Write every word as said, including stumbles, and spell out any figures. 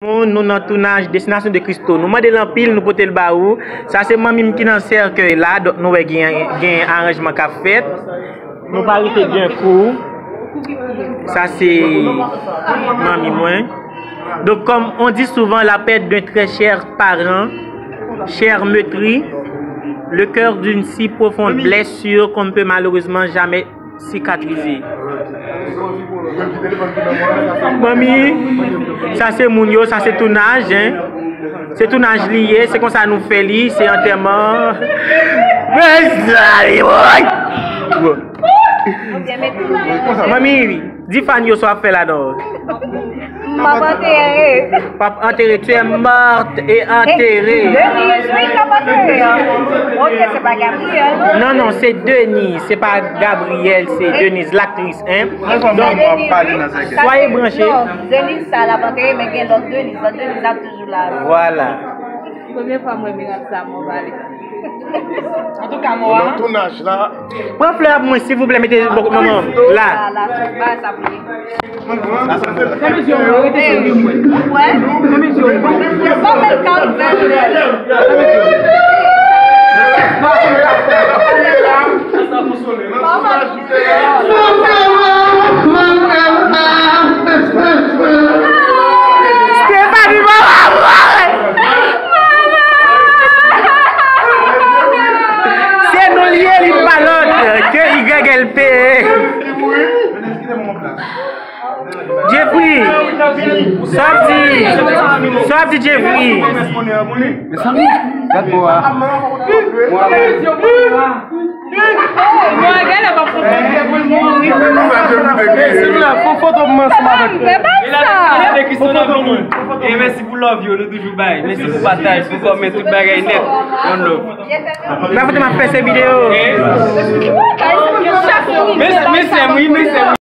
Nou, nou nan tounaj Destination de Cristo. Nou mande l anpil, nou pote l ba ou. Sa se manmi m ki nan sèkèy la, donk nou wè gen, gen aranjman k ap fèt. Nou pa rete gen kou. Sa se manmi mwen. Donc, comme on dit souvent, la perte d'un très cher parent, chère meurtrie, le cœur d'une si profonde blessure qu'on ne peut malheureusement jamais cicatriser. Manmi, sa se moun yo, sa se tounaj, hein. Se tounaj li ye, se konsa nou fè li, se antèman. Mezanmi, woy! Manmi, di fan yo sa w ap fè ladan. M ap antere. W ap antere, tu es morte et enterrée. Denise, wi, k ap antere. Ok, se pa Gabriel. Non, non, se Denise, se pa Gabriel, se Denise, laktris, hein. Donk, soyez branchés. Non, Denise sa l ap antere, men gen lòt Denise, lòt Denise la toujou la. Voilà. Premye fwa m wè mirak sa, mwen pale. Antouka, mwen. Nan tounaj la. Pran flè pou mwen, silvouplè, mete bò kot manman. La. La, la, ba sa pou li. Fè mesye yo arete sou li, mwen. Fè mesye yo. Fè mesye yo. Stephanie, mama mwen! Se nou l ye, li pa lòt ke Y L P. Jeffrey, sa w ap di? Sa w ap di, Jeffrey? Mezanmi, gad bò a. Mwen genlè pa pran pòtrè pou l mouri. Silvouplè, fè foto pou mwen ansanm avèk. Men pa sa. E mèsi pou love yo, nou toujou bay. Mèsi pou pataj, pou kòmè, tout bagay nèt. One love. Nan foto m ap fè se videyo.